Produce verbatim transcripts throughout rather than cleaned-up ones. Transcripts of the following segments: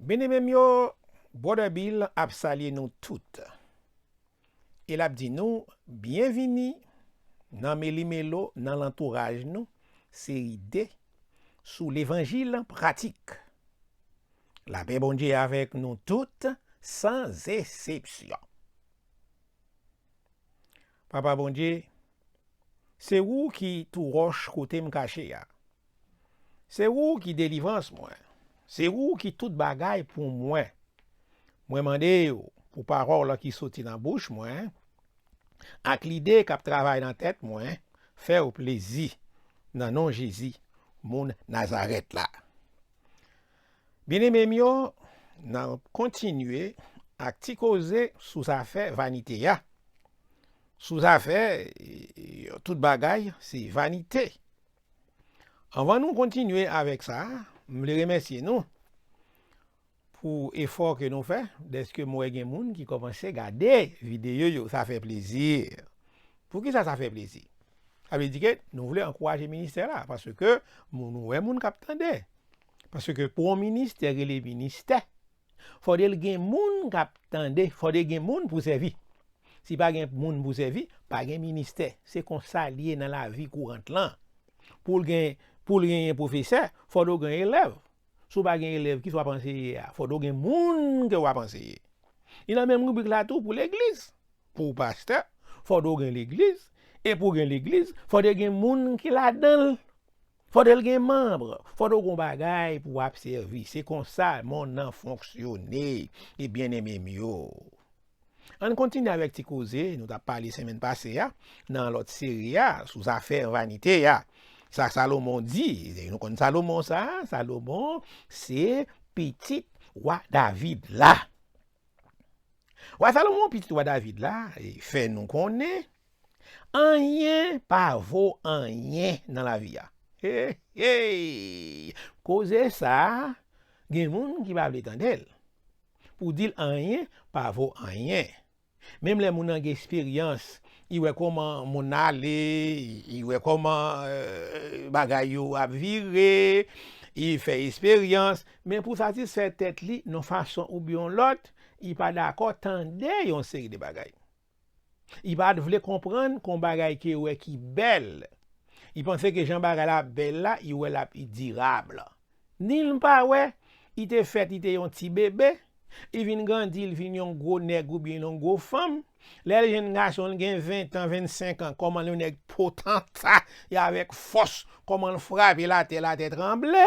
Byeneme m yo, Brother Bill ap salye nou tout. E l ap di nou byenvini nan Melimelo nan lantouraj nou, seri de sou Levanjil an pratik. Lapè Bondye avèk nou tout, san eksepsyon. Papa Bondye, se ou ki tou wòch kote m kache a. Se ou ki delivrans mwen. Se ou ki tout bagay pou mwen. Mwen mande w pou pawòl ki soti nan bouch mwen ak lide k ap travay nan tèt mwen, fè w plezi nan non Jezi, moun Nazarèt la. Byeneme m yo, n ap kontinye ak ti koze sou zafè vanite a. Sou zafè, e, e, tout bagay se vanite. Anvan nou kontinye avèk sa, m vle remèsye nou pou efò ke nou fè, dèske m wè gen moun ki kòmanse gade videyo yo, sa fè plezi. Poukisa sa fè plezi? Sa vle di ke nou vle ankouraje ministè la, paske moun, nou wè moun k ap tande. Paske pou yon ministè rele ministè, fòde l gen moun k ap tande, fòde gen moun pou sèvi. Si pa gen moun pou sèvi, pa gen ministè. Se konsa l ye nan lavi kourant lan. Pou l gen, pou l genyen pwofesè, fòde w gen elèv. Si w pa gen elèv, kisa w ap anseye a? Fòde w gen moun ke w ap anseye. Li nan menm ribrik la tou pou legliz. Pou w pastè, fòde w gen legliz. E pou w gen legliz, fòde gen moun ki ladan l. Fòde l gen manm. Fòde w gen bagay pou w ap sèvi. Se konsa monn nan fonksyone. E byeneme m yo. Ann kontinye avèk ti koze nou t ap pale semèn pase a, nan lòt seri a, sou zafè vanite a. Sa Salomon di, nou konn Salomon sa, Salomon se pitit wa David la. Wa Salomon, pitit wa David la, e, fè nou konnen, anyen pa vo anyen nan lavi a. Hey, hey! Koze sa, gen moun ki pa vle tande l. Pou di l anyen pa vo anyen. Menm lè moun nan gen esperyans, li wè kòman monn ale, li wè kòman, eh, bagay yo ap vire, li fè esperyans, men pou satisfè tèt li, yon fason oubyen yon lòt, li pa dakò tande yon seri de bagay. Li pa vle konprann kon bagay ke wè ki bèl. Li panse ke jan bagay la bèl la, li wè l ap dirab. Ni l pa wè, li te fèt, li te yon ti bebe, li vin grandi, li vin yon gwo nèg oubyen yon gwo fanm. Lè l jèn gason, l gen ven tan, vennsenk an, kòman yon nèg potan sa, e avèk fòs, kòman l frape latè, latè tranble.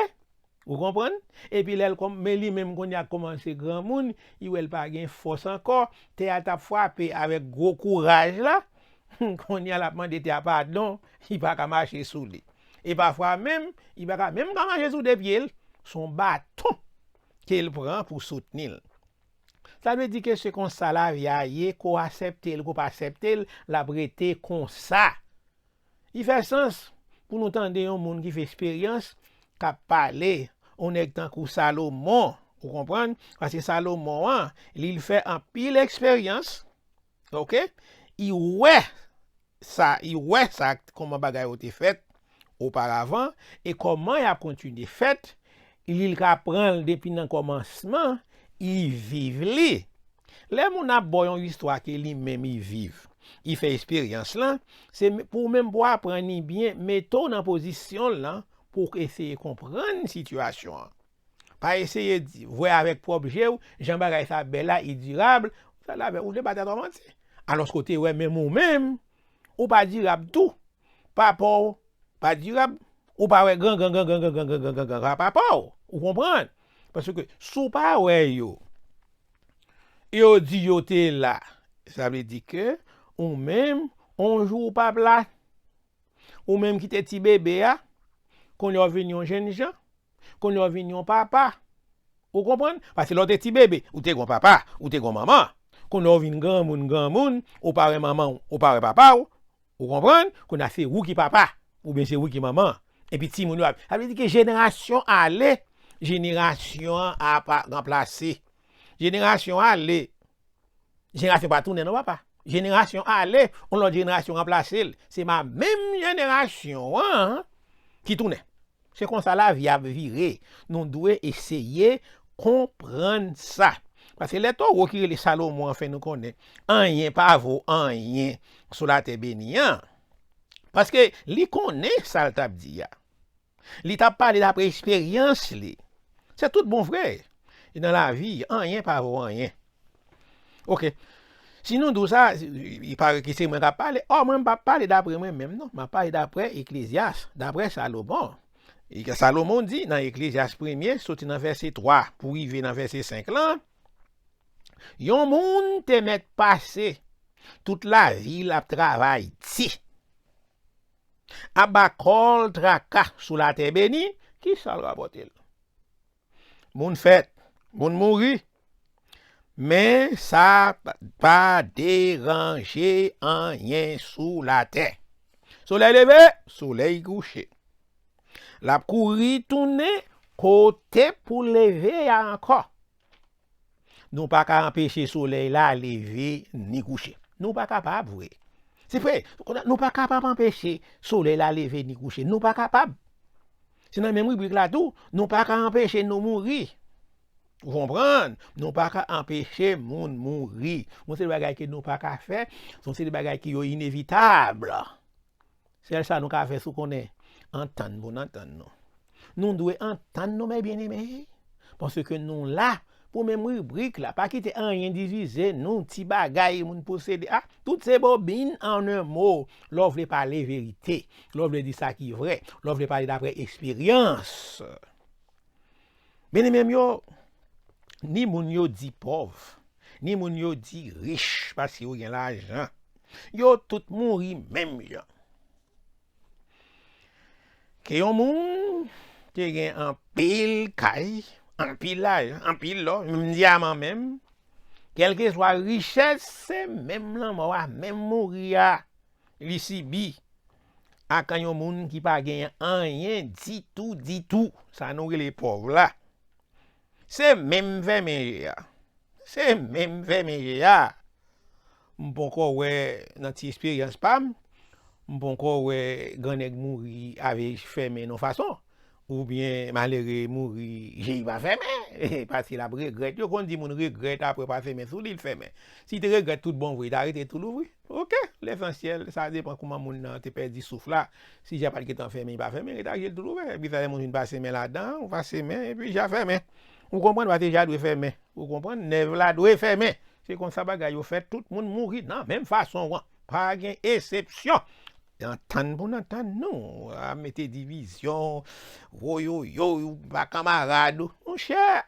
Ou konprann? Epi lè l kòm, men li menm kounye a kòmanse granmoun, li wè l pa gen fòs ankò, tè a t ap frape avèk gwo kouraj la, kounye a l ap mande tè a padon, li pa ka mache sou li. E pafwa menm, li pa ka menm ka mache sou de pye l, se yon baton ke l pran pou soutni l. Sa vle di ke se konsa lavi a ye, ke w aksepte l, ke w pa aksepte l, l ap rete konsa. Li fè sans pou nou tande yon moun ki fè esperyans k ap pale, yon nèg tankou Salomon, ou konprann? Paske Salomon an, li, li fè anpil eksperyans, oke? Li wè sa, li wè sa, kòman bagay yo te fèt oparavan, e kòman y ap kontinye fèt, li, li ka pran l depi nan kòmansman, li viv li. Lè moun ap ba w yon istwa ke li menm li viv, li fè esperyans lan, se m-, pou w menm pou w aprann li byen, mete w nan pozisyon l lan pou w eseye konprann sitiyasyon an. Pa eseye di, wè avèk pwòp je w, jan bagay sa bèl la, li dirab, sa la, ou te bat atò manti. Alòske w te wè menm ou menm, ou pa dirab tou. Papa w pa dirab, ou pa wè gran, gran, gran, gran, gran, gran, gran, gran, gran, gran, gran papa w. Ou konprann? Paske si w pa wè yo, yo di yo te la, sa vle di ke ou menm, on jou ou p ap la. Ou menm ki te ti bebe a, kounye a w vin yon jènjan, kounye a w vin yon papa. Ou konprann? Paske lè w te ti bebe, ou te gen papa, ou te gen manman. Kounye a w vin granmoun, granmoun, ou pa wè manman w, ou pa wè papa w. Ou konprann? Kounye a se ou ki papa, oubyen se ou ki manman. Epi timoun yo ap, sa vle di ke jenerasyon ale, jenerasyon an ap ranplase. Jenerasyon ale, jenerasyon pa tounen non, papa. Jenerasyon ale, yon lòt jenerasyon ranplase l. Se pa menm jenerasyon an ki tounen. Se konsa lavi ap vire. Nou dwe eseye konprann sa. Paske lè towo ki rele Salomon an fè nou konnen anyen pa vo anyen sou latè beni an, paske li konnen sa l t ap di a. Li t ap pale dapre eksperyans li. Se tout bon vre. E nan lavi, anyen pa vo anyen. Oke. Si nou di w sa, li parèt ke se mwen k ap pale. Ò, mwen m p ap pale dapre mwen menm, non. M ap pale dapre Eklezyas, dapre Salomon. E Salomon di nan Eklezyas premye, soti nan vèse twa pou rive nan vèse senk lan, yon moun te mèt pase tout lavi l ap travay di, ap ba kò l traka sou latè beni, kisa l rapòte l? Moun fèt, moun mouri, men sa pa deranje anyen sou latè. Solèy leve, solèy kouche. L ap kouri tounen kote pou leve a ankò. Nou pa ka anpeche solèy la leve ni kouche. Nou pa kapab vre. Se vre, nou pa kapab anpeche solèy la leve ni kouche. Nou pa kapab. Se nan menm ribrik la tou, nou pa ka anpeche nou mouri. Ou konprann? Nou pa ka anpeche moun mouri. Yon seri de bagay ke nou pa ka fè, se yon seri de bagay ke yo inevitab. Sèl sa nou ka fè, si w konnen, antann pou n antann nou. Nou dwe antann nou, men byeneme, paske nou la pou menm ribrik la. Pa kite anyen divize nou, ti bagay moun posede. Ah, tout se bobin, en un mot. Lè w vle pale verite, lè w vle di sa ki vre, lè w vle pale dapre eksperyans. Byeneme m yo, ni moun yo di pòv, ni moun yo di rich paske yo gen lajan, yo tout mouri menm jan. Ke yon moun te gen anpil kay, anpil lajan, anpil lò, menm dyaman menm, kèlkeswa richès, se menm lanmò a, menm mouri a li sibi ak yon moun ki pa genyen anyen ditou, ditou. Sa nou rele pòv la. Se menm fèmen je a. Se menm fèmen je a. M poko wè, nan ti eksperyans pa m, m poko wè gran nèg mouri avè fèmen non fason. Oubyen malere mouri, je y pa fèmen, paske l ap regrèt. Yo konn di moun regrèt apre pa fèmen sou li, l fèmen. Si te regrèt tout bon vre, ta rete tou louvri. Oke, lesansyèl, sa depann kouman moun nan te pèdi souf la. Si je a pa t gentan fèmen, li pa fèmen, rete ak je l tou louvè. Epi sa lè moun vin pase men ladan, ou pase men, epi je a fèmen. Ou konprann, paske je a dwe fèmen. Ou konprann, nèv la dwe fèmen. Se konsa bagay yo fèt, tout moun mouri nan menm fason an. Pa gen eksepsyon. Antann pou n antann nou. A mete divizyon, woyoyo, ou pa kanmarad ou. Monchè,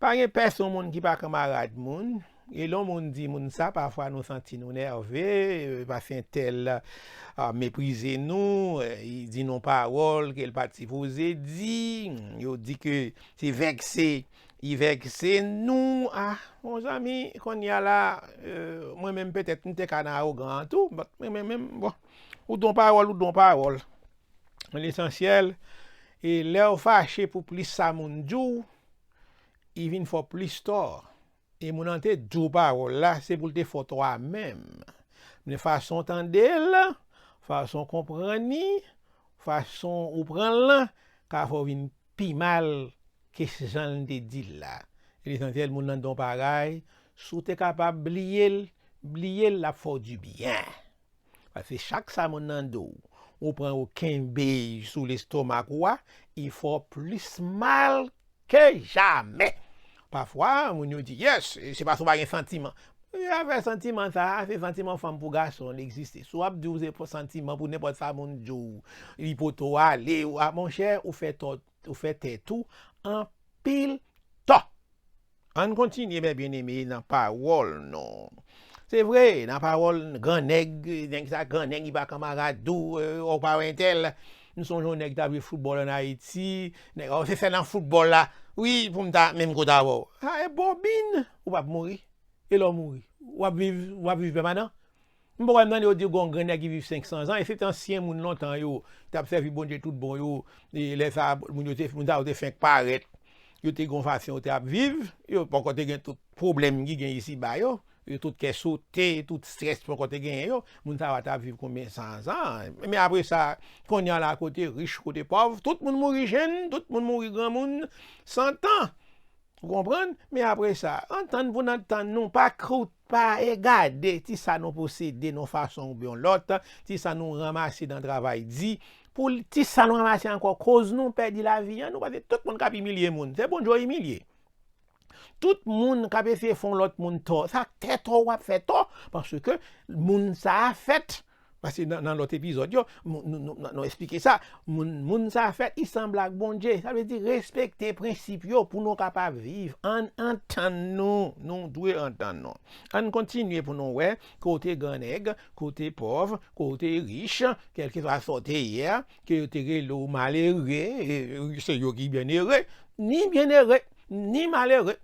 pa gen pèsonn moun ki pa kanmarad moun. E lè yon moun di moun sa, pafwa nou santi nou nève, paske entèl, a, meprize nou, li di nou pawòl ke l pa t sipoze di, yo di ke se vèkse, li vèkse nou. A, mon zanmi, kounye a la, e, mwen menm petèt m te ka nan awogan an tou, but mwen menm, bon, ou di yon pawòl, ou di yon pawòl. Lesansyèl, e lè w fache pou plis sa moun di w, li vin fè w plis tò. E moun nan te di w pawòl la, se pou l te fè w tò a menm. Men fason w tande l, fason w konprann li, fason ou pran l lan, ka fè w vin pi mal ke jan l te di l la. Lesansyèl, moun nan di w yon bagay, si w te kapab bliye l, bliye l, l ap fè w dibyen. Paske chak sa moun nan di w, ou pran ou kenbe sou lestomak ou a, li fè w plis mal ke jamè. Pafwa, moun yo di, yes, se paske w pa gen santiman. Afè santiman sa a, se santiman fanm pou gason, li egziste. Si w ap di w se pou santiman pou nenpòt sa moun di w, li pote w ale, ou, a, monchè, ou fè tò, ou fè tèt ou anpil tò. Ann kontinye, men byeneme, nan pawòl nou. Se vre, nan pawòl, gran nèg, nèg sa, gran nèg, li pa kanmarad ou, e, ou pa wè entèl. M sonje yon nèg t ap jwe foutbòl ann Ayiti, nèg, o, se sèl nan foutbòl la, wi, pou m ta menm kote avè w. Sa e bobin, ou p ap mouri. E lè w mouri, w ap viv, w ap viv pèmanan. M poko janm tande yo di gon gran nèg ki viv senk san zan, e se te ansyen moun lontan yo, t ap sèvi Bondye tout bon yo, e lè sa a, moun yo te, moun sa yo te fenk parèt, yo te gon fason yo te ap viv, yo poko te gen tout pwoblèm ki gen isiba yo, yo tout kè sote, tout estrès poko te genyen yo, moun sa yo t ap viv konbyen san zan. Men apre sa, kounye a la, kote rich, kote pòv, tout moun mouri jenn, tout moun mouri granmoun, san tan. Ou konprann? Men apre sa, antann pou n antann nou, pa kout, pa e gade ti sa nou posede nan fason oubyen yon lòt, ti sa nou ranmase nan travay di, pou ti sa nou ranmase ankò koz nou pèdi lavi an nou, paske tout moun k ap imilye moun, se Bondye w imilye. Tout moun k ap eseye fè yon lòt moun tò, sa tè tò w ap fè tò, paske moun sa a fèt. Paske nan, nan lòt epizòd yo, nou, nou, nou, nou eksplike sa. Moun, moun sa a fèt, li sanble ak Bondye. Sa vle di respekte prensip yo pou nou kapab viv. Ann antann nou, nou dwe antann nou. Ann kontinye pou nou wè kote gran nèg, kote pòv, kote rich, kèlkeswa sa w te ye a, ke yo te rele w malere, e, se yo ki byenere, ni byenere, ni malere.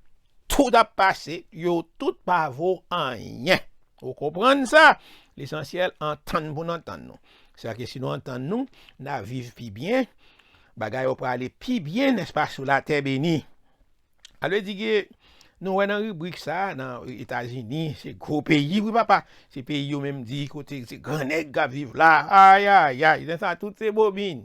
Tout ap pase, yo tout pa vo anyen. Ou konprann sa? Lesansyèl, antann pou n antann nou. Sa ke si nou antann nou, n a viv pi byen, bagay yo prale pi byen, nèspa, sou latè beni. Alò, di ke nou wè nan ribrik sa, nan Etazini, se gwo peyi, wi, papa. Se peyi yo menm di, kote se gran nèg k ap viv la. Ayayay, nan sa, tout se bobin.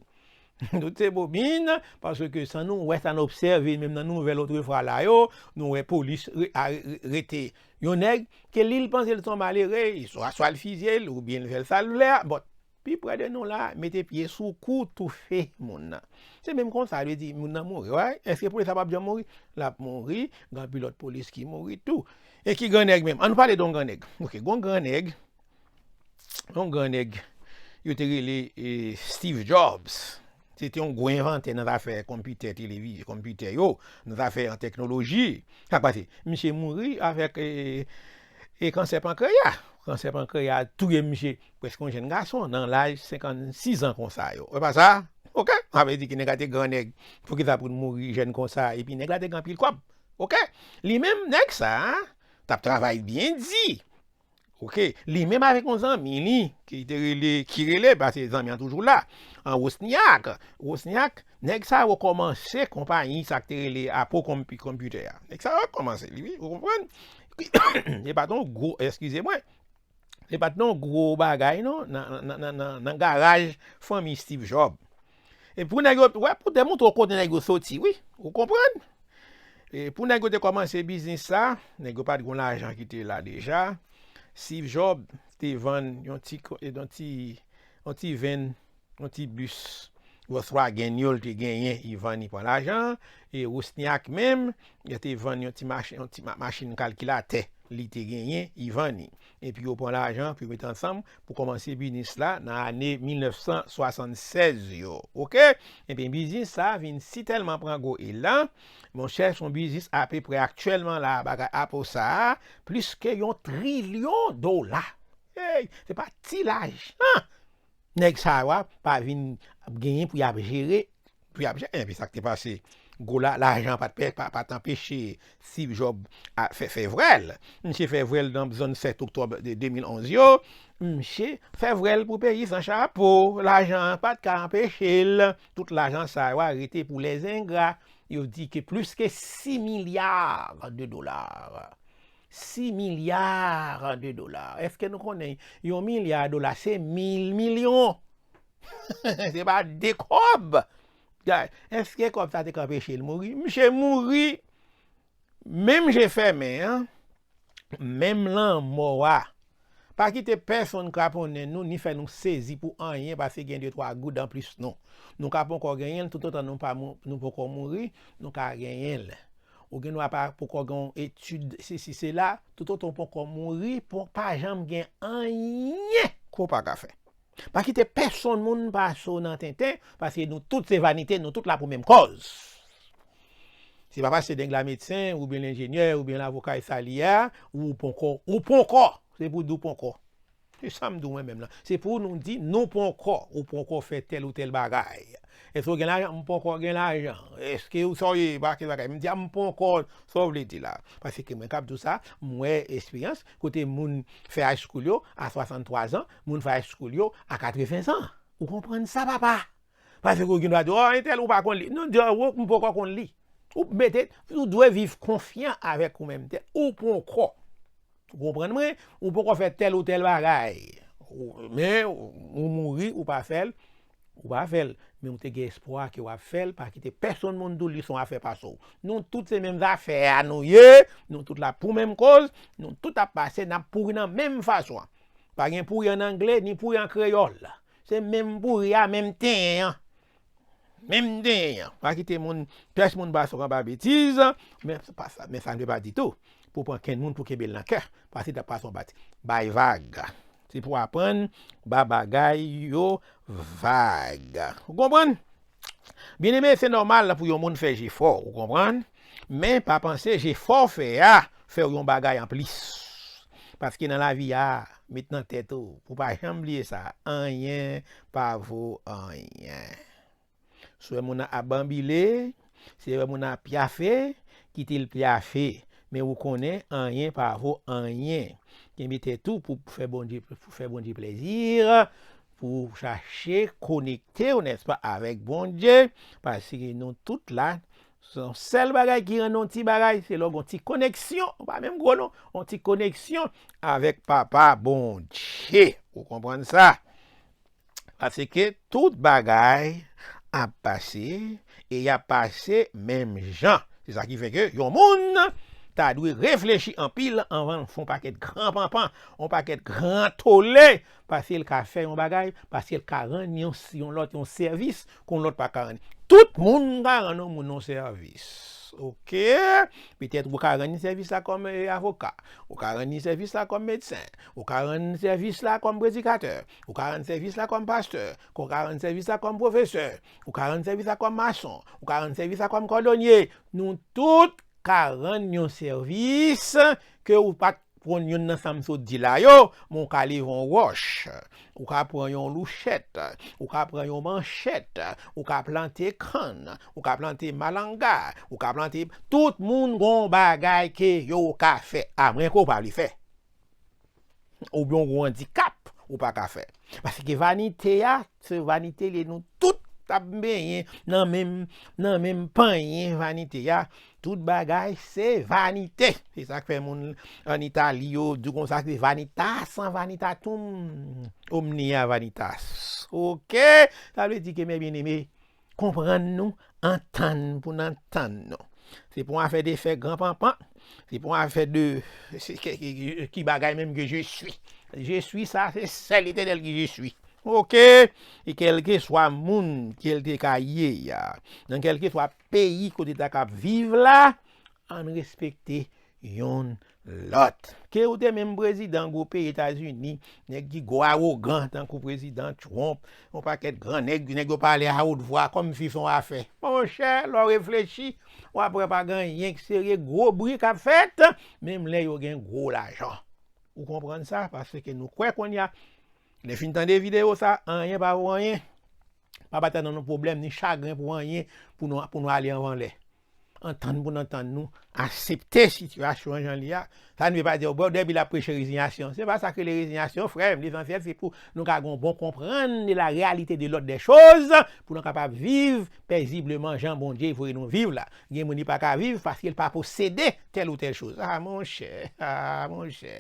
Tout se bobin, paske sa nou wè, sa n obsève, menm nan nouvèl otrefwa la yo, nou wè polis re-, a-, re-, rete yon nèg ke li, l panse l se yon malere, swa, swa l fizye l, oubyen l fè l sa l vle a. Bon, pi prè de nou la, mete pye sou kou, toufe moun nan. Se menm konsa, li di, moun nan mouri, wè. Èske polis la p ap janm mouri? L ap mouri, gen anpil lòt polis ki mouri tou. E ki gran nèg menm? Ann nou pale de yon gran nèg. Ok, gon gran nèg, yon gran nèg, yo te rele, e, Steve Jobs. Se te yon gwo envantè nan zafè konpitè, televiz-, konpitè yo, nan zafè an teknoloji. Sa k pase? Misye mouri avèk, e, e kansè pankreya. Kansè pankreya touye misye, prèske yon jèn gason, nan laj senkannsis an konsa yo. E pa sa? Ok? Sa vle di ke nèg la te gran nèg. Poukisa pou l mouri jèn konsa? Epi nèg la te gen anpil kòb. Ok? Li menm, nèg sa a, t ap travay byen di. Ok? Li menm avèk yon zanmi li, ki te rele, ki rele, paske zanmi an toujou la, an Wozniak. Wozniak, nèg sa yo kòmanse konpayi sa k te rele Apple Compu-, Computer a. Nèg sa yo kòmanse li, wi, ou konprann? E pa t yon gwo, eskize mwen, e pa t yon gwo bagay, non, nan, nan, nan, nan, nan garaj fanmi Steve Jobs. E pou nèg yo, wè, pou demontre w kote nèg yo soti, wi, ou konprann? E pou nèg yo te kòmanse biznis sa, nèg yo pa t gon lajan ki te la deja. Steve Jobs te vann yon ti, yon ti, yon ti venn, yon ti bis Volkswagen yo, l te genyen, li vann, li pran lajan. E Wozniak menm, li te vann yon ti machin, yon ti ma-, machin kalkilatè, li te genyen, li vann li. Epi yo pran lajan pou yo met ansanm pou kòmanse biznis la nan ane mil nèf san swasannsèz yo. Ok? Ebyen, biznis sa vin sitèlman pran gwo elan. Monchè, se yon biznis apeprè aktyèlman la, bagay Apple sa a, plis ke yon trilyon dola. Hey, se pa ti lajan nèg sa yo a pa vin genyen pou y ap jere, pou y ap jere. Epi sa k te pase, gwo la, lajan pa t pè, pa, pa t anpeche Steve Jobs a fè, fè vrèl. Misye fè vrèl nan zòn sèt oktòb de de mil onz yo. Misye fè vrèl pou peyi san chapo. Lajan an pa t ka anpeche l. Tout lajan sa yo a rete pou lèzengra. Yo di ke plis ke sis milya de dola. Sis milya de dola. Èske nou konnen yon milya dola se mil milyon? Se pa de kòb. Gay, èske kòb sa te ka anpeche l mouri? Misye mouri. Menm je fèmen an, menm lanmò a. Pa kite pèsonn kraponnen nou, ni fè nou sezi pou anyen, paske gen de twa goud anplis nou. Nou ka poko genyen l, toutotan nou pa mou-, nou poko mouri, nou ka genyen l. Ou gen dwa pa poko gen yon etid, sesi, sela, toutotan w poko mouri, pon-, pa janm gen anyen ke w pa ka fè. Pa kite pèsonn moun pase w nan tenten, paske nou tout se vanite, nou tout la pou menm kòz. Se pa paske nèg la medsen, oubyen lenjenyè, oubyen lavoka, e sa li ye a, ou poko, ou poko. Se pou di w poko. Se sa m di w mwen menm lan. Se pou nou di nou poko, ou poko fè tèl ou tèl bagay. Èske w gen lajan? M poko gen lajan. Èske ou sa w ye? Pa gen bagay. M di a m poko, sa w vle di la. Paske mwen k ap di w sa, m wè esperyans kote moun fè high school yo a swasanntwa zan, moun fè high school yo a katreven zan. Ou konprann sa, papa? Paske ou gen dwa di, o, entèl, ou pa konn li. Non, di, o, m poko konn li. Ou mete, ou dwe viv konfyan avèk ou menm tèt. Ou poko. Ou konprann mwen? Ou poko fè tèl ou tèl bagay. Ou, men, ou, ou mouri, ou pa fè l. Ou pa fè l, men ou te gen espwa ke w ap fè l, pa kite pèsonn moun di w li se yon afè pase w. Nou tout se menm zafè a nou ye, nou tout la pou menm koz, nou tout ap pase, n ap pouri nan menm fason an. Pa gen pouri ann angle, ni pouri an kreyòl. Se menm pouri a, menm tenyen an. Menm tenyen an. Pa kite moun, pyès moun pase w anba betiz, men sa pa sa, men sa n vle pa di tou pou pran kenn moun pou kenbe l nan kè, paske t ap pase w anba ti. Bay vag. Se pou aprann ba bagay yo vag. Ou konprann? Byeneme, se nòmal pou yon moun fè jefò, ou konprann? Men pa panse jefò w fè a fè w yon bagay anplis. Paske nan lavi a, met nan tèt ou, pou pa janm bliye sa, anyen pa vo anyen. Si w wè moun nan ap banbile, si w wè moun nan ap pyafe, kite l pyafe. Men ou konnen anyen pa vo anyen. Kenbe tèt ou pou fè Bondye, pou fè Bondye plèzi, pou chache konekte w, nèspa, avèk Bondye, paske nou tout la, se yon sèl bagay ki rann nou yon ti bagay, se lè w gen yon ti koneksyon, ou pa menm gwo non, yon ti koneksyon avèk Papa Bondye. Ou konprann sa? Paske tout bagay ap pase e y ap pase menm jan. Se sa ki fè ke yon moun ta dwe reflechi anpil anvan l fè yon pakèt gran panpan, yon pakèt gran tole, paske l ka fè yon bagay, paske l ka rann yon, yon lòt yon sèvis ke yon lòt pa ka rann. Tout moun ka rann yon moun yon sèvis. Oke? Petèt ou ka rann li sèvis la kòm, eh, avoka, ou ka rann li sèvis la kòm medsen, ou ka rann sèvis la kòm predikatè, ou ka rann sèvis la kòm pastè, ou ka rann sèvis la kòm pwofesè, ou ka rann sèvis la kòm mason, ou ka rann sèvis la kòm kòdonye. Nou tout ka rann yon sèvis ke ou pa t konn youn nan sa m sot di la yo, men ou ka leve yon wòch, ou ka pran yon louchèt, ou ka pran yon manchèt, ou ka plante kann, ou ka plante malanga, ou ka plante, tout moun gon bagay ke yo ka fè, amwen ke w pa vle fè. Oubyen w gon andikap, ou pa ka fè. Paske vanite a, se vanite li ye, nou tout ap benyen nan menm, nan menm panyen vanite a. Tout bagay se vanite. Se sa k fè moun ann Itali yo di konsa se vanitas, vanitatum, omnia vanitas. Oke? Sa vle di ke, men byeneme, konprann nou, antann pou n antann nou. Se pa yon afè de fè gran panpan, se pa yon afè de, se, ki, ki, ki, ki bagay menm ke je suis. Je suis sa, se sèl Letènèl ki je suis. Oke? E kèlkeswa moun ke l te ka ye a, nan kèlkeswa peyi kote l ta ka ap viv la, ann respekte youn lòt. Ke ou te menm prezidan gwo peyi Etazini, nèg ki gwo awogan tankou prezidan Trump, yon pakèt gran nèg, nèg yo pale a wot vwa kòmsi se yon afè. Monchè, lè w reflechi, w ap wè pa gen anyen ki serye, gwo bri k ap fèt, menm lè yo gen gwo lajan. Ou konprann sa? Paske nou kwè kounye a, lè fin tande videyo sa, anyen pa vo anyen. Pa batay nan nou pwoblèm ni chagren pou anyen pou nou, pou nou ale anvan lè. Antann pou n antann nou, aksepte sitiyasyon an jan li a. Sa n vle pa di, bò, Dèbi l ap preche rezinyasyon. Se pa sa k rele rezinyasyon, frè m. Lesansyèl, se pou nou ka gen yon bon konprann de la réalité de l'ordre des choses, pou nou kapab viv pezibleman jan Bondye voye nou viv la. Gen moun li pa ka viv paske l pa posede tèl ou tèl choz. Ah, monchè, ah, monchè.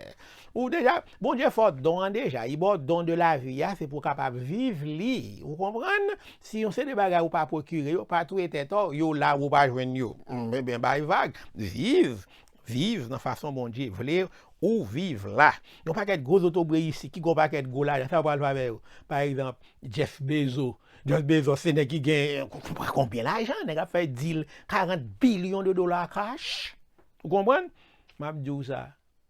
Ou deja, Bondye fè w don an deja, li ba w don de lavi a, se pou w kapab viv li. Ou konprann? Si yon seri de bagay ou pa pwokire yo, pa touye tèt ou, yo la ou pa jwenn yo. Mm, ebyen, bay vag. Viv, viv nan fason Bondye vle ou viv la. Yon pakèt gwo zotobre isi ki gon pakèt gwo lajan, sa yo pral fè avè yo? Pa egzanp, Jeff Bezos. Jeff Bezos se nèg ki gen konbyen lajan, nèg ap fè dil karant bilyon de dola cash. Ou konprann? M ap di w sa.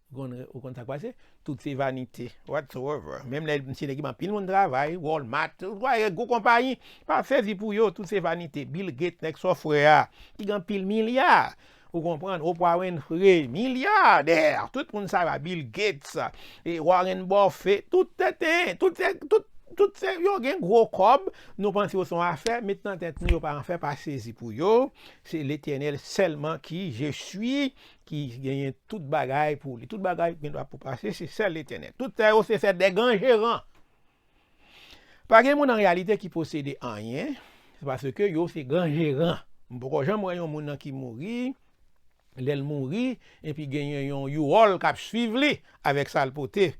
Ou konn, ou konn sa k pase? Tout se vanite. Whatsoever. Menm lè misye nèg ki ban anpil moun travay, Walmart, ou wè gwo konpayi, pa sezi pou yo, tout se vanite. Bill Gates, nèg sofrè a, ki gen anpil milya. Ou konprann? Oprah Winfrey, milyadè. Tout moun sa yo, Bill Gates, e Warren Buffett, tout tenten, tout se, tout, tout se, yo gen gwo kòb. Nou panse yo se yon afè, met nan tèt nou yo pa yon afè, pa sezi pou yo. Se Letènèl sèlman ki je suis, ki genyen tout bagay pou li. Tout bagay gen dwa pou pase, se sèl Letènèl. Tout sa yo se sèl de gran jeran. Pa gen moun an reyalite ki posede anyen, se paske yo se gran jeran. M poko janm wè yon moun nan ki mouri, lè l mouri, epi genyen yon U-Haul k ap swiv li avèk sa l pote.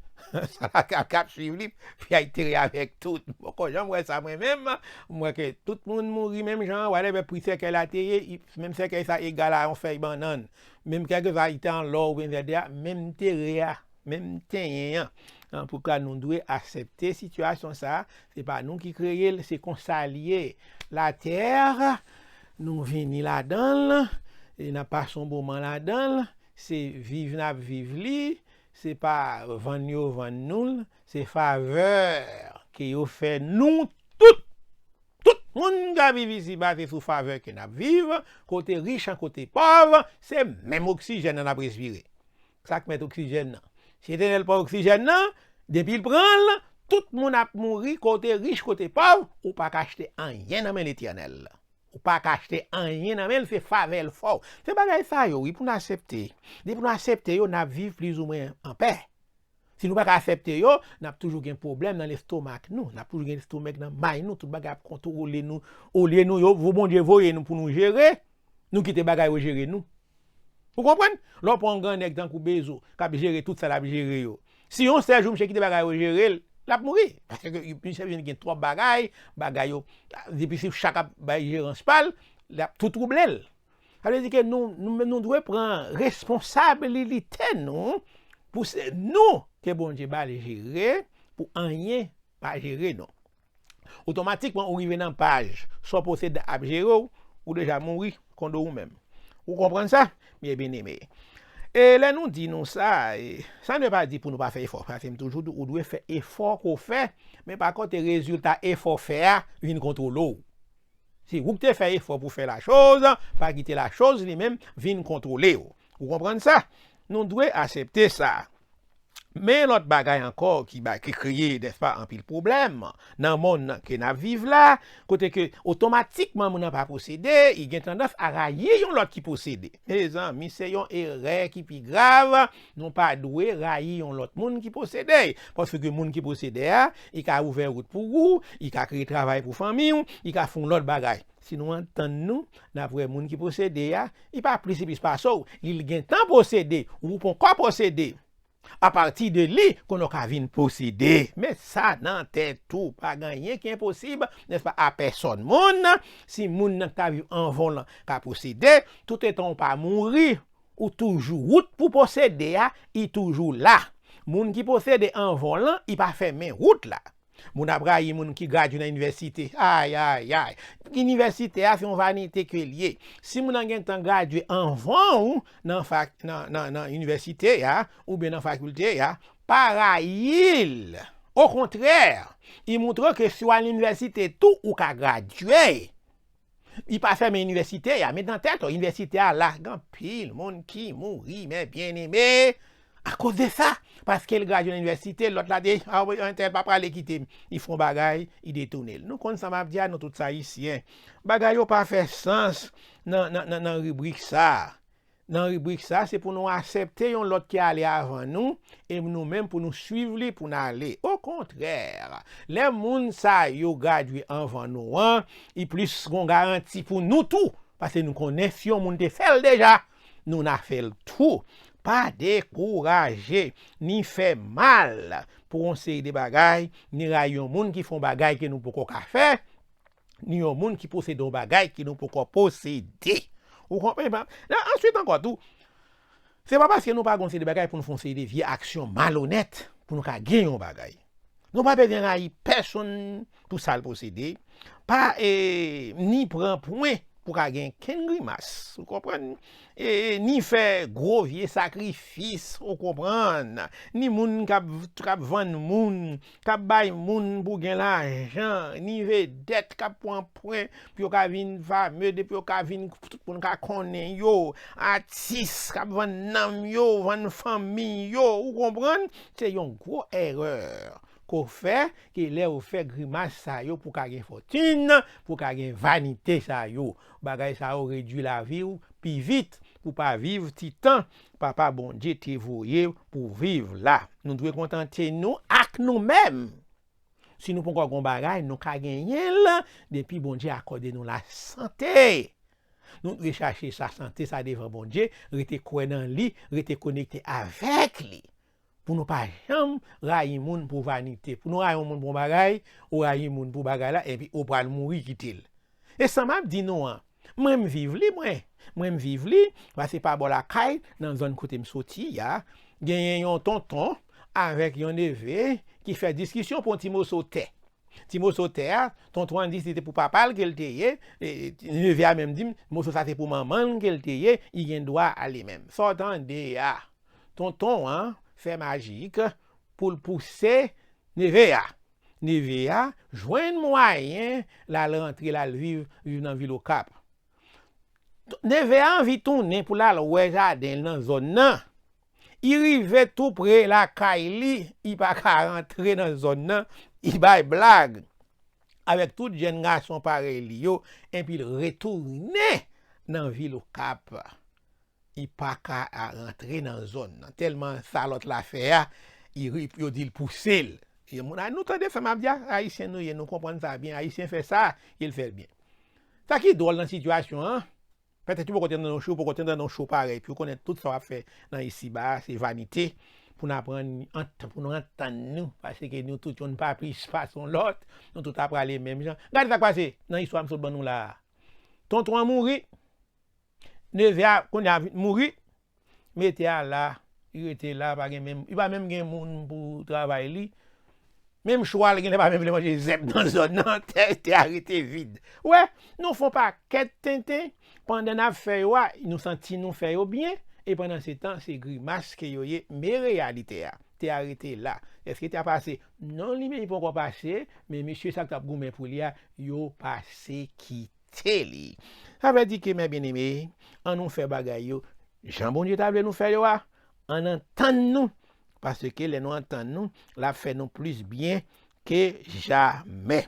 Sa la k ap, k ap swiv li, pou y al antere avèk tout. M poko janm wè sa mwen menm. M wè ke tout moun mouri menm jan an, whatever pri sèkèy la te ye, menm sèkèy sa egal a yon fèy bannann. Menm kèlkeswa li te an lò oubyen vè de a, menm tere a, menm tenyen an. Antouka, nou dwe aksepte sitiyasyon sa a. Se pa nou ki kreye l, se konsa l ye. Latè, nou vini ladan l, e n ap pase yon moman ladan l. Se viv n ap viv li, se pa vann yo vann nou l, se favè ke yo fè nou tout. Tout moun k ap viv isiba, se sou favè ke n ap viv, kote rich an, kote pòv, se menm oksijèn nan n ap respire. Sa k mèt oksijèn nan? Si Etènèl pa oksijèn nan, depi l pran l, tout moun ap mouri, kote rich, kote pòv, ou pa ka achte anyen nan men Letènèl. Ou pa ka achte anyen nan men l, se favè l fè w. Se bagay sa yo, wi, pou n aksepte. Depi nou aksepte yo, n ap viv plizoumwen anpè. Si nou pa ka aksepte yo, n ap toujou gen pwoblèm nan lestomak nou. N ap toujou gen lestomak nan may nou. Tout bagay ap kontwole nou. Olye nou, yo, Bondye voye nou pou nou jere, nou kite bagay yo jere nou. Ou konprann? Lè w pran yon grannèg tankou Bezo, k ap jere tout sa l ap jere yo. Si yon sèl jou misye kite bagay yo jere l, l ap mouri. Paske misye vin gen twòp bagay, bagay yo, depi se chak ap bay jerans pa l, l ap tou twouble l. Sa vle di ke nou, nou, nou dwe pran responsabilite nou pou se nou ke Bondye ba l jere, pou anyen pa jere nou. Otomatikman, ou rive nan paj, sa w posede ap jere w, ou deja mouri, kondo ou menm. Ou konprann sa? Byen, byeneme. E lè nou di nou sa, e, sa n pa di pou nou pa fè efò, paske m toujou di, ou dwe fè efò ke w fè, men pa kote rezilta efò fè a vin kontwole w. Se ou ki te fè efò pou fè lachoz, pa kite lachoz li menm vin kontwole w. Ou konprann sa? Nou dwe aksepte sa. Men lòt bagay ankò ki ba, ki kreye, nèspa, anpil pwoblèm nan monn nan ke n ap viv la, kote ke otomatikman moun nan pa posede, li gen tandans a rayi yon lòt ki posede. Mezanmi, se yon erè ki pi grav. Nou pa dwe rayi yon lòt moun ki posede, paske moun ki posede a, li ka ouvè wout pou ou, li ka kreye travay pou fanmi w, li ka fè yon lòt bagay. Si nou antann nou, n ap wè moun ki posede a, li pa plis, li plis pase w, li gentan posede, ou poko posede. Apati de li, konnen w ka vin posede. Met sa nan tèt ou, pa gen anyen ki enposib, nèspa, a pèsòn moun. Si moun nan k ta viv anvan w lan ka posede, toutetan w pa mouri, ou toujou, wout pou posede a, li toujou la. Moun ki posede anvan w lan, li pa fèmen wout la. Moun ap rayi moun ki gradye nan inivèsite. Ay, ay, ay. Inivèsite a, se yon vanite ke l ye. Si moun nan gentan gradye anvan w nan fak, nan, nan, nan inivèsite a, oubyen nan fakilte a, pa rayi l. Okontrè, li montre ke si w al inivèsite tou, ou ka gradye. Li pa fèmen inivèsite a, met nan tèt ou, inivèsite a la, gen anpil moun ki mouri, men byeneme, akoz de sa. Paske l gradye nan inivèsite, lòt la te, a, entèl pa prale kite m. Li fè yon bagay, li detounen l. Nou konn sa m ap di a, nou tout Ayisyen. Bagay yo pa fè sans nan, nan, nan, nan ribrik sa a. Nan ribrik sa, se pou nou aksepte yon lòt ki ale avan nou, e nou menm pou nou swiv li pou n ale. Okontrè, lè moun sa yo gradye anvan nou an, li plis gon garanti pou nou tou, paske nou konnen si yon moun te fè l deja, nou n a fè l tou. Pa dekouraje, ni fè mal pou yon seri de bagay, ni rayi yon moun ki fè yon bagay ke nou poko ka fè, ni yon moun ki posede yon bagay ke nou poko posede. Ou konprann? Nan, answit ankò tou, se pa paske nou pa gon seri de bagay pou nou fè yon seri de vye aksyon malonèt pou nou ka gen yon bagay. Nou pa bezwen rayi pèsonn pou sa l posede. Pa, e, ni pran pwen pou ka gen kenn grimas. Ou konprann? E, ni fè gwo vye sakrifis, ou konprann? Ni moun k ap, k ap vann moun, k ap bay moun pou gen lajan, ni vedèt k ap pran pwen pou yo ka vin fame, depi yo ka vin, tout moun ka konnen yo, atis k ap vann nanm yo, vann fanmi yo, ou konprann? Se yon gwo erè ke w fè, ke lè w fè grimas sa yo pou ka gen fòtin, pou ka gen vanite sa yo. Bagay sa yo redui lavi w pi vit, pou pa viv ti tan Papa Bondye te voye pou viv la. Nou dwe kontante nou ak nou menm. Si nou poko gon bagay, nou ka genyen l depi Bondye akòde nou lasante. Nou dwe chache sa sante sa devan Bondye, rete kwè nan li, rete konekte avèk li. Pou nou pa janm rayi moun pou vanite. Pou nou rayi yon moun pou yon bagay, ou rayi moun pou bagay la, epi ou pral mouri kite l. E sa m ap di nou an, mwen m viv li, mwen. Mwen m viv li, pase pa bò lakay, nan zòn kote m soti a, genyen yon tonton avèk yon neve ki fè diskisyon pou yon ti moso tè. Ti moso tè a, tonton an di se te pou papa l ke l te ye, e, neve a menm di m, moso sa te pou manman l ke l te ye, li gen dwa ale menm. Sa w tande a, tonton an fè majik pou l pouse neve a. Neve a jwenn mwayen l al rantre, l al viv, viv nan vil Okap. Neve a anvi tounen pou l al wè jaden l nan zòn nan. Li rive tou pre lakay li, li pa ka rantre nan zòn nan, li bay blag avèk tout jèn gason parèy li yo, epi l retounen nan vil Okap. Li pa ka a rantre nan zòn nan. Tèlman sa lòt la fè a, li ri-, yo di l pouse l. E moun, a, nou tande sa m ap di a, Ayisyen nou ye, nou konprann sa byen. Ayisyen fè sa, e l fè l byen. Sa ki dwòl nan sitiyasyon an, petèt ou poko tande yon cho, poko tande yon cho parèy, epi ou konnen tout sa w ap fè nan isiba a, se vanite, pou n aprann, ant-, pou nou antann nou, paske nou tout yonn pa plis pase yon lòt, nou tout ap prale menm jan. Gade sa k pase nan istwa m sot ban nou la a. Tonton an mouri, neve a, kounye a vin mouri, mete a la, li rete la, pa gen menm, li pa menm gen moun pou travay li. Menm chwa l genlè pa menm vle manje zèb nan zòn nan, tè, tè a rete vid. Ou wè, nou fè yon pakèt tenten, pandan n ap fè yo a, nou santi nou fè yo byen, e pandan se tan, se grimas ke yo ye, men reyalite a, tè a rete la. Èske tè a pase? Non, li menm li poko pase, men mesye sa k t ap goumen pou li a, yo pase kite li. Sa vle di ke, mè byeneme, an nou fè bagay yo jan Bondye ta vle nou fè yo a, ann antann nou, paske lè nou antann nou, l ap fè nou plis byen ke jamè.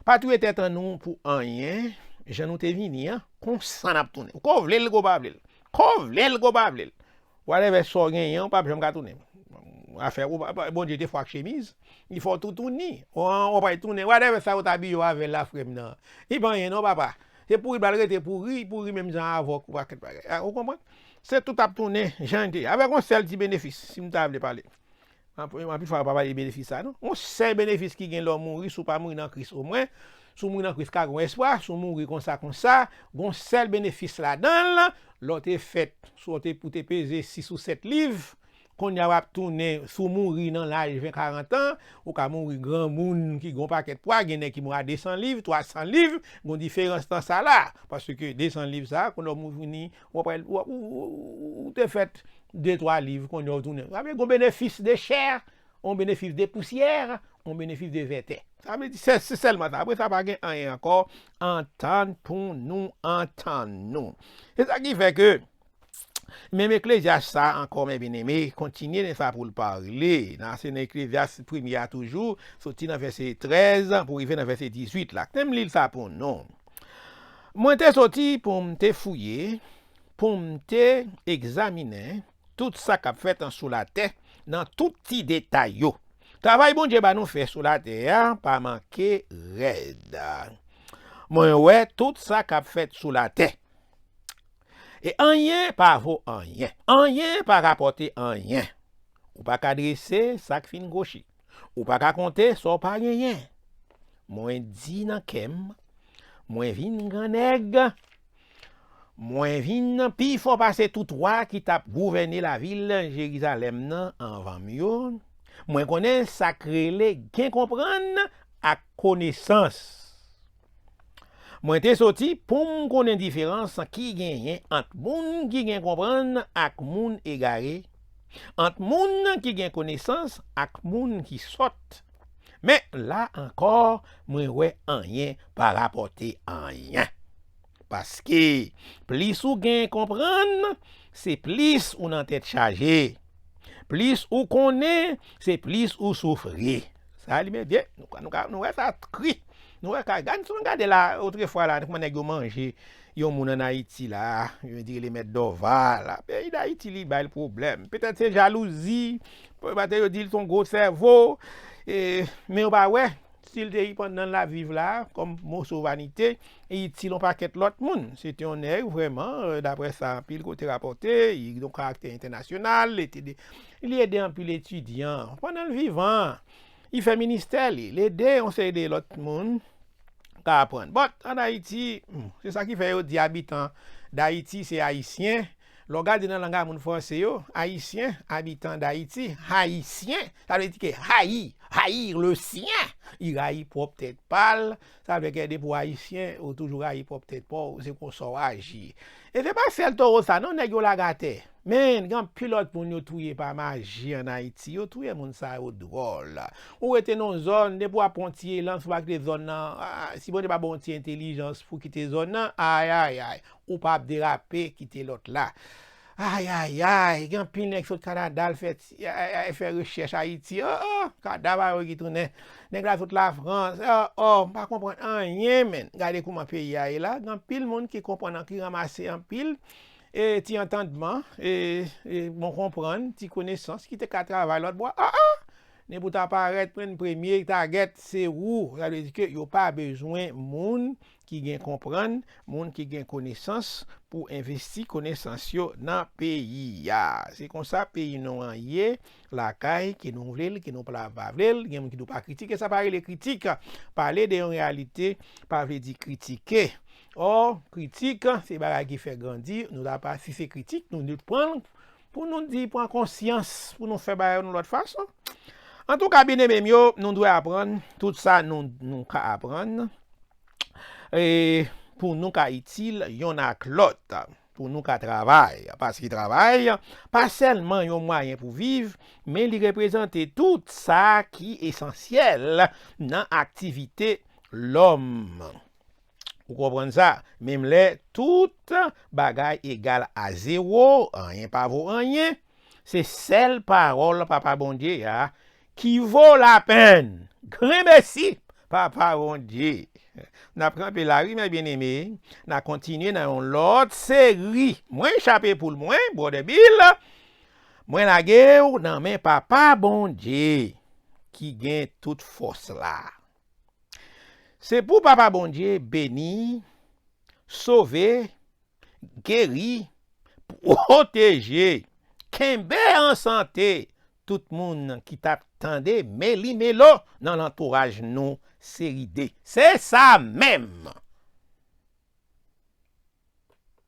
Pa touye tèt an nou pou anyen, jan nou te vini an, konsa n ap tounen. Ko vle l, ko pa vle l. Ko vle l, ko pa vle l. Whatever sa w genyen, ou p ap janm ka tounen. Afè ou pa, pa, Bondye te fè w ak chemiz, li fè w toutouni. Ou an, ou pa tounen. Whatever sa yo t abiye w avè l la, frè m nan. Li pa anyen non, papa. Se pouri l pral rete pouri, pouri menm jan avè w, ou pakèt bagay. A, ou konprann? Se tout ap tounen jan l te ye. Avèk yon sèl ti benefis, si m ta vle pale. Anpil, anpil fwa, yo pa pale de benefis sa, non. Yon sèl benefis ki gen lè w mouri, si w pa mouri nan Kris omwen, si w mouri nan Kris ka gen yon espwa, si w mouri konsa, konsa, gen yon sèl benefis ladan l, lè w te fèt, si w te, ou te peze sis ou sèt liv, kounye a w ap tounen, si w mouri nan laj ven, karant an, ou ka mouri granmoun ki gen yon pakèt pwa, gen nèg ki mouri a de san liv, twa san liv, gen yon diferans nan sa la, paske de san liv sa, kounye a w mouri, w ap, w ap, ou, ou, ou, ou te fèt de twa liv, kounye a w tounen. Sa vle di gen yon benefis de chè, yon benefis de pousyè, yon benefis de vètè. Sa vle di, se, se sèlman sa. Apre sa, pa gen anyen ankò. Antann pou nou antann nou. Se sa ki fè ke, menm Eklezyas sa ankò, mè byeneme, kontinye nan sa pou l pale. Nan, se nan Eklezyas premye a toujou, soti nan vèsè trèz pou rive nan vèsè dizuit la. Kite m li l sa pou nou. Mwen te soti pou m te fouye, pou m te egzaminen tout sa k ap fèt ansou latè, nan tout ti detay yo. Travay Bondye ba nou fè sou latè a pa manke rèd. Mwen wè tout sa k ap fèt sou latè. E anyen pa vo anyen. Anyen pa rapòte anyen. Ou pa ka drese sa k fin kwochi. Ou pa ka konte sa w pa genyen. Mwen di nan kè m, mwen vin grannèg. Mwen vin pi fò pase tout wa ki t ap gouvène lavil Jerizalèm nan anvan m yo. Mwen konnen sa k rele gen konprann ak konesans. Mwen te soti pou m konnen diferans ki genyen ant moun ki gen konprann ak moun egare, ant moun ki gen konesans ak moun ki sòt. Men la ankò, mwen wè anyen pa rapòte anyen. Paske plis ou gen konprann, se plis ou nan tèt chaje. Plis ou konnen, se plis ou soufri. Sa li men byen, nou ka, nou ka, nou wè sa kri. Nou wè ka, gad, si nou gade la, otrefwa la, kòman nèg yo manje yon moun ann Ayiti la, yo di li mèt Dòval la. Peyi Dayiti, li bay l pwoblèm. Petèt se jalouzi, petèt yo di l se yon gwo sèvo, e, men yo pa wè. stil te itil pandan l ap viv la, kòm moso vanite, e itil yon pakèt lòt moun. Se te yon nèg vrèman, euh, daprè sa anpil kote rapòte, li te yon karaktè entènasyonal, li te de, li ede anpil etidyan pandan l vivan. Li fè ministè li, li ede yon seri de lòt moun ka aprann. But, ann Ayiti, hmm, se sa ki fè yo di abitan d Ayiti se Ayisyen. Lè w gade nan langay moun franse yo, Ayisyen, abitan d Ayiti, Haïtien, sa vle di ke haï, haïr le sien, li rayi pwòp tèt pa l. Sa vle ke depi w Ayisyen, ou toujou rayi pwòp tèt pa w, se konsa w aji. E se pa sèl towo sa non, nèg yo lage atè. Men, gen anpil lòt moun yo touye pa maji ann Ayiti. Yo touye moun sa yo dwòl. Ou rete nan yon zòn, depi w ap pran yon ti elan, si w pa kite zòn nan, ah, si Bondye pa ba w yon ti entèlijans pou kite zòn nan, ay, ay, ay, ou p ap derape, kite lòt la. Ay, ay, ay, gen anpil nèg sot Kanada al fè ti, ay, ay, fè rechèch Ayiti. Oh, oh, kadav a yo ki tounen. Nèg la sot Lafrans. Oh, oh, m pa konprann anyen, men. Gade kouman peyi a ye la. Gen anpil moun ki konprann, ki ranmase anpil e ti antandman, e, e bon konprann, ti konesans ki te ka travay lòt bò. Ah, ah! Depi w ta parèt pran premye tagèt, se ou. Sa vle di ke yo pa bezwen moun ki gen konprann, moun ki gen konesans pou envesti konesans yo nan peyi a. Se konsa peyi nou an ye, lakay, ke nou vle l, ke nou pa vle l, gen moun ki di w pa kritike, sa pa rele kritik. Pale de yon reyalite pa vle di kritike. Ò, kritik, se bagay ki fè grandi, nou ta pa, si se kritik, nou dwe pran l pou nou di, pran konsyans, pou nou fè bagay yo yon lòt fason. Antouka, byeneme m yo, nou dwe aprann tout sa nou, nou ka aprann, e pou nou ka itil yonn ak lòt, pou nou ka travay. Paske travay pa sèlman yon mwayen pou viv, men li reprezante tout sa ki esansyèl nan aktivite lòm. Ou konprann sa? Menm lè tout bagay egal a zewo, anyen pa vo anyen, se sèl pawòl Papa Bondye a ki vo lapenn. Granmèsi, Papa Bondye. N ap kanpe la, wi, mè byeneme. N a kontinye nan yon lòt seri. Mwen chape poul mwen, Brother Bill. Mwen lage w nan men Papa Bondye ki gen tout fòs la. Se pou Papa Bondye beni, sove, geri, pwoteje, kenbe an sante tout moun ki t ap tande meli melo nan lantouraj nou seri de. Se sa menm!